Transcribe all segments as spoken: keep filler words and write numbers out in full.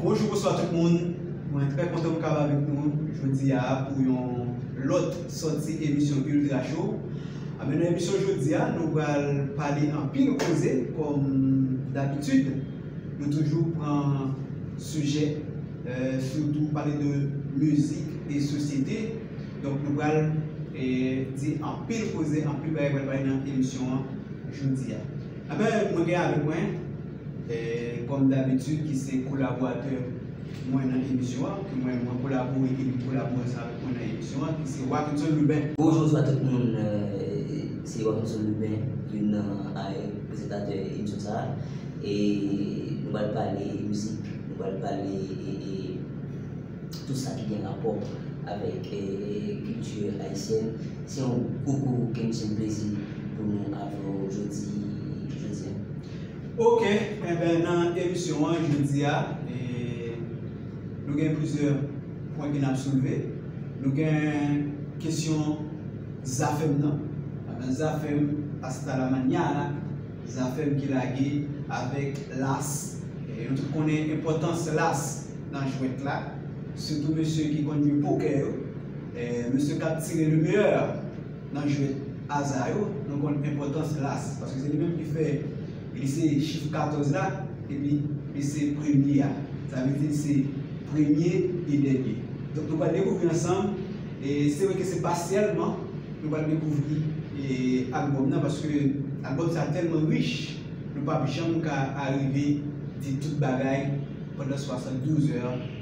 Bonjou, bonswa tout moun. Mwen trè kontan pou kapab avèk nou jodi a pou yon lòt sòti emisyon Ultra Show. Anben, nan emisyon jodi a, nou pral pale anpil koze, kòm dabitid. Nou toujou pran sijè, eh, sitou pale de mizik e sosyete. Donk, nou pral, eh, di anpil koze, anpil bagay pral pale nan emisyon an jodi a. Anben, mwen gen avèk mwen, eh, kòm dabitid, ki se kolaboratè mwen nan emisyon an, ke mwen, mwen kolabore e li kolabore ansanm avèk mwen nan emisyon an, ki se Wakinson Lubin. Bonjou, bonswa tout moun, eh, se Wakinson Lubin, youn nan, eh, prezantatè emisyon sa a. E nou pral pale mizik, nou pral pale, e, e, tout sa ki gen rapò avèk, e, e, kilti ayisyèn. Se yon gwo, gwo, gwo kè m se yon plezi pou nou avè w jodi, jodi a. Ok, enben, nan emisyon an jodi a, e, nou gen plizyè pwen ke n ap soulve. Nou gen kesyon Zafèm nan. Anben, Zafèm hasta la mañana, Zafèm ki lage avèk Las. E, nou tout konnen enpòtans Las nan jwèt la, sitou mesye ki konn jwe pokè yo, e, mesye k ap tire le meilleur nan jwèt aza yo, nou konn enpòtans Las, paske se li menm ki fè, li se chif katòz la, epi li se premye a. Sa vle di li se premye e dènye. Donk, nou pral dekouvri ansanm, e se vre ke se pasyèlman nou pral dekouvri, e, albòm nan, paske albòm sa tèlman rich, nou p ap janm ka arive di tout bagay pandan swasanndouz è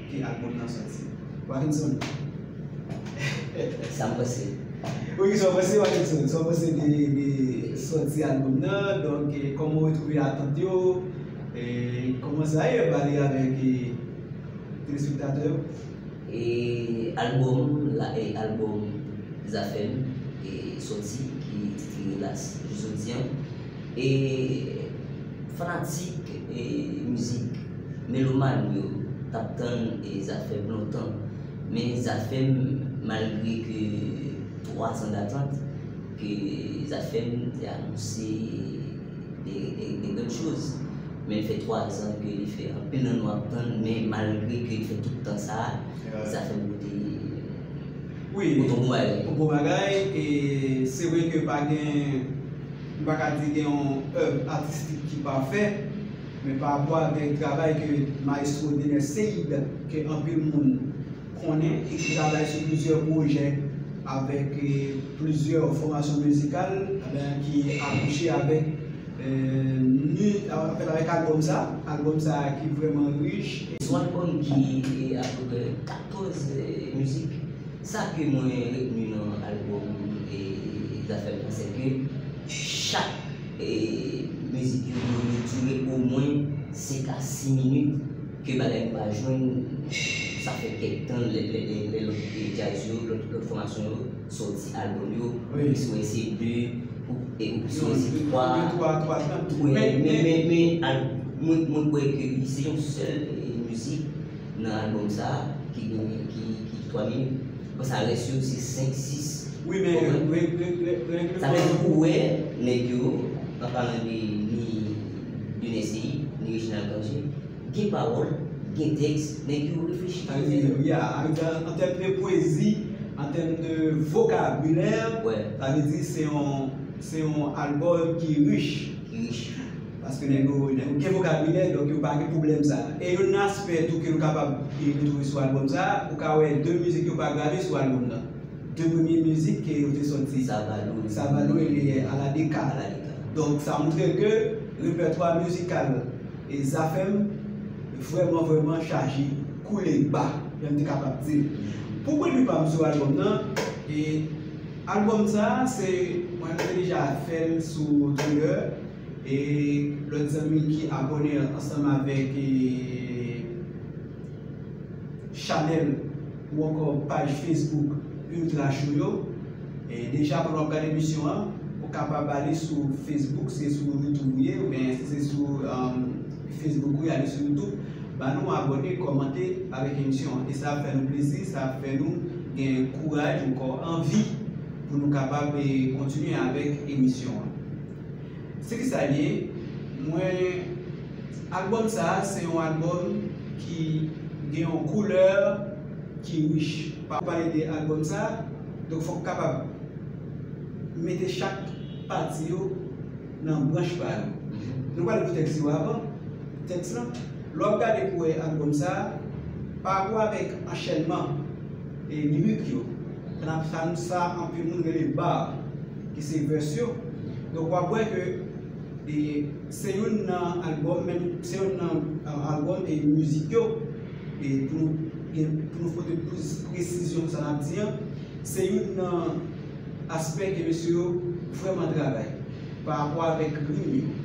ke albòm nan sòti. Wakinson. Sa m panse. Wi, sa w panse, Wakinson? Sa w panse de, de sòti albòm nan? Donk, e, kòman w retwouve atant yo? E, kòman sa ye pale avèk, e, telespektatè yo? E albòm la, e albòm Zafèm, e sòti, ki titile Las, jodi an. E fanatik, e mizik, melomàn yo t ap tann, e Zafèm lontan. Men Zafèm, malgre ke twa zan datant, ke Zafèm te anonse de, de, de grann choz. Men l fè twa zan ke li fè anpil nan nou ap tann, men malgre ke l fè tout tan sa a, Zafèm pote, wi, pote yon bon bagay. Yon bon bagay, e se vre ke pa gen, m pa ka di gen yon èv atistik ki pafè, men pa rapò avèk travay ke Maestro Dener Ceide, ke anpil moun konnen, e ki travay sou plizyè pwojè avèk, e, plizyè fòmasyon mizikal, enben, ki akouche avèk, e, mi-, anfèt, avèk albòm sa, albòm sa ki vrèman rich. Se yon albòm ki, e, apeprè katòz, e, mizik. Sa ke mwen retni nan albòm, e, Zafèm nan, se ke chak, e, mizik yo, yo, yo dire omwen senk a sis minit. Ke bagay nou pa jwenn, sa fè kèk tan lè, lè, lè, lè lòt, e, djaz yo, lòt, lòt fòmasyon yo sòti albòm yo, wi, ou plis wè se de, ou, e ou plis wè se twa. Wi, men, men, men, men, al-, mwen, mwen kwè ke se yon sèl, e, mizik nan albòm sa a ki gen, ki, ki twa minit. Bon, sa rès yo se senk, sis. Wi, men, wi, wi, wi, wi, sa fè pou wè nèg yo, an palan de ni Dener Ceide, ni Reginald Cangé, gen pawòl, gen tèks, nèg yo reflechi. Sa vle di, ya, an, an tèm de pwezi, an tèm de vokabilè, sa vle di se yon, se yon albòm ki rich. Ki rich. Paske nèg yo, nèg yo gen vokabilè, donk yo pa gen pwoblèm sa. E youn nan aspè tou ke nou kapab, e, retwouve sou albòm sa, ou ka wè de mizik yo pa grave sou albòm nan. De premye mizik ke yo te sòti. Sa va lwe. Sa va lwe, e, Aladeka. Aladeka. Donk, sa montre ke repètwa mizikal, e, Zafèm vrèman, vrèman chaje, koule ba, jan m te kapab di l. Pou pwen de vi pa m sou albòm nan, e, albòm sa, se, mwen te deja fè l sou Twitter, e lòt zanmi ki abòne ansanm avèk, e, chanèl ou ankò paj Facebook Ultra Show yo. E deja, pandan w ap gade emisyon an, ou kapab ale sou Facebook, se sou YouTube ou ye, oubyen si se sou, um, Facebook ou ye, ale sou YouTube, ba nou abòne, kòmante avèk emisyon an. E sa ap fè nou plezi, sa ap fè nou gen kouraj, ankò anvi pou nou kapab, e, kontinye avèk emisyon an. Se ki sa l ye, mwen, albòm sa a, se yon albòm ki gen yon koulè ki rich. Pa pale de albòm sa, donk fòk kapab mete chak pati yo nan branch pa yo. Nou pale pou tèks yo avan. Tèks lan, lè w ap gade pou wè albòm sa, pa rapò avèk anchènman e lirik yo, sa, sa anpil moun rele bar, ki se vès yo. Donk w ap wè ke e se youn nan albòm, men se youn nan, uh, albòm e mizik yo, e pou nou gen, pou nou pote plis presizyon sa n ap di an, se youn nan aspè ke mesye yo vrèman travay pa rapò avèk rim yo.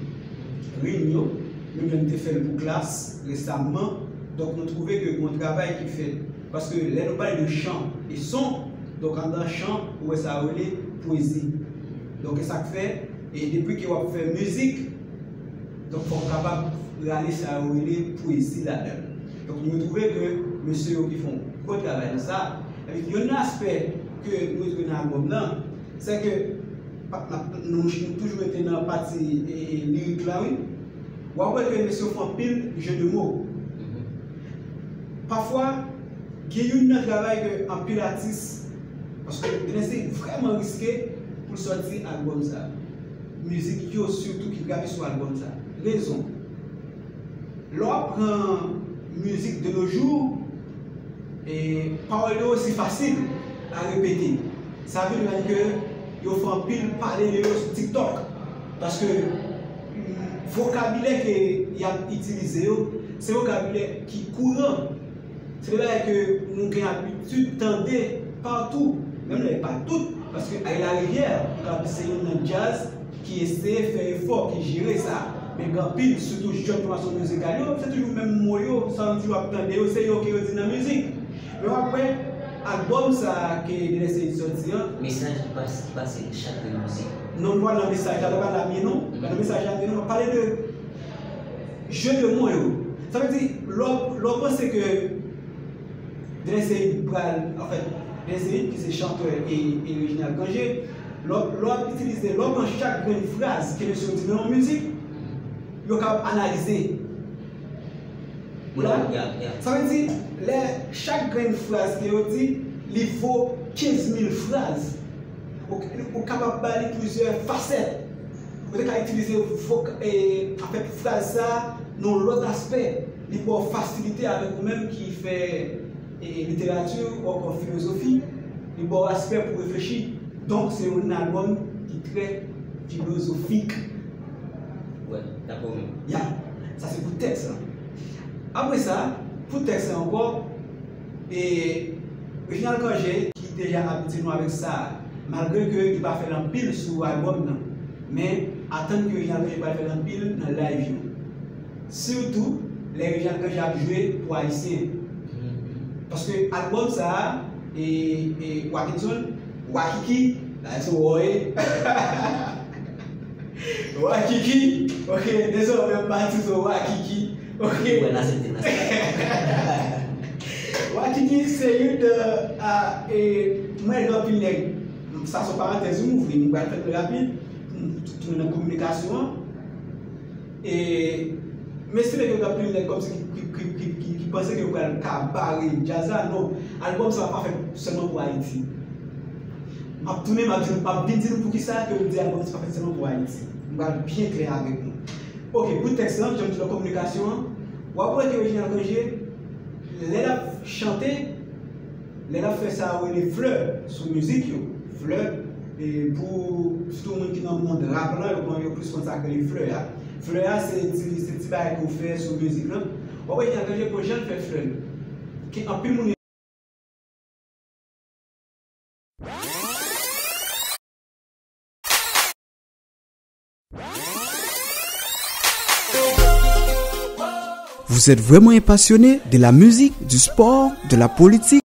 Rim yo, nou menm te fè l pou Klass resamman, donk nou twouve ke gen yon travay ki fèt. Paske lè nou pale de chan e son, donk anndan chan, ou wè sa yo rele pwezi. Donk e sa k fè, e depi ke w ap fè mizik, donk fò w kapab rale sa yo rele pwezi ladan l. Donk nou twouve ke mesye yo ki fè yon gwo travay nan sa. Epi youn nan aspè ke nou twouve nan albòm nan, se ke pa, n ap, nou, nou toujou rete nan pati e, e, lirik la, wi. W ap wè ke mesye yo fè anpil jeu de mots. Pafwa, gen youn nan travay ke anpil atis, paske Denesey vrèman riske pou l sòti albòm sa. Mizik yo sitou ki grave sou albòm sa. Rezon, lè w ap pran mizik de nos jours, e pawòl yo osi fasil a repete. Sa vin rann ke yo fè anpil pale de yo sou TikTok. Paske, mm, vokabilè ke y ap itilize yo, se vokabilè ki kouran. Se de bagay ke nou gen abitid tande patou, menm lè e pa tout, paske Ray Larivière, ou ka di se youn nan djaz ki eseye fè efò, ki jere sa. Men gen anpil, sitou jèn fòmasyon mizikal yo, se toujou menm mo yo, sa nou toujou ap tande yo, se yo ke yo di nan mizik. Men w ap wè, albòm sa a ke Denesey sòti an. Mesaj ki pase, ki pase nan chak grenn mizik. Non, nou pa nan mesaj la, nou pa la mye non. Pa nan mesaj la mye non, m ap pale de jeu de mots yo. Sa vle di, lè w, lè w panse ke Denesey pral, anfèt, Denesey ki se chantè e, e Reginald Cangé, lè w, lè w ap itilize, lè w pran chak grenn fraz ke mesye yo di nan yon mizik, yo ka analize. Ou la? Ya, ya. Sa vle di, lè chak grenn fraz ke yo di, li vo kenz mil fraz. Ou, ou kapab ba li plizyè fasèt. Ou te ka itilize vok-, e, anfèt, fraz sa a nan yon lòt aspè. Li ba w fasilite avèk ou menm ki fè, e, literati ou ankò filozofi. Li ba w aspè pou reflechi. Donk, se yon albòm ki trè filozofik. Wè, dakò menm. Ya, sa se pou tèks lan. Apre sa, pou tèks lan ankò, e, Reginald Cangé, ki deja abitye nou avèk sa, malgre ke li pa fè l anpil sou albòm nan, men atann ke Reginald Cangé pral fè l anpil nan live yo. Sitou, lè Reginald Cangé ap jwe pou Ayisyen. Paske albòm sa a, e, e, Wakinson, Wakiki, la se woye. Wakiki, ok, dezòmè m pa di w Wakiki, ok. Wè, n aksepte, n aksepte. Wakiki se youn de, a, e, mwen gen anpil nèg, sa se yon parantèz m ouvri, m pral fè l rapid, m tounen nan kominikasyon an. E, m estime ke gen anpil nèg kòmsi ki, ki, ki, ki, ki, ki panse ke yo pral ka bare djaz la. Non, albòm sa a pa fèt sèlman pou Ayiti. M ap tounen, m ap di, m ap vin di nou poukisa ke m di albòm sa pa fèt sèlman pou Ayiti. M pral byen klè avèk nou. Ok, pou tèks lan, jan m di nan kominikasyon an, w ap wè ke Reginald Cangé, lè l ap chante, lè l ap fè sa yo rele flè sou mizik yo, flè, e pou sitou moun ki nan mond rap lan, yo konn, yo plis konn sa k rele flè a. Flè a, se ti, se ti bagay ke w fè sou mizik lan. W ap wè Reginald Cangé, bon, jan l fè flè l. Ke anpil moun Vous êtes vraiment un passionné de la musique, du sport, de la politique ?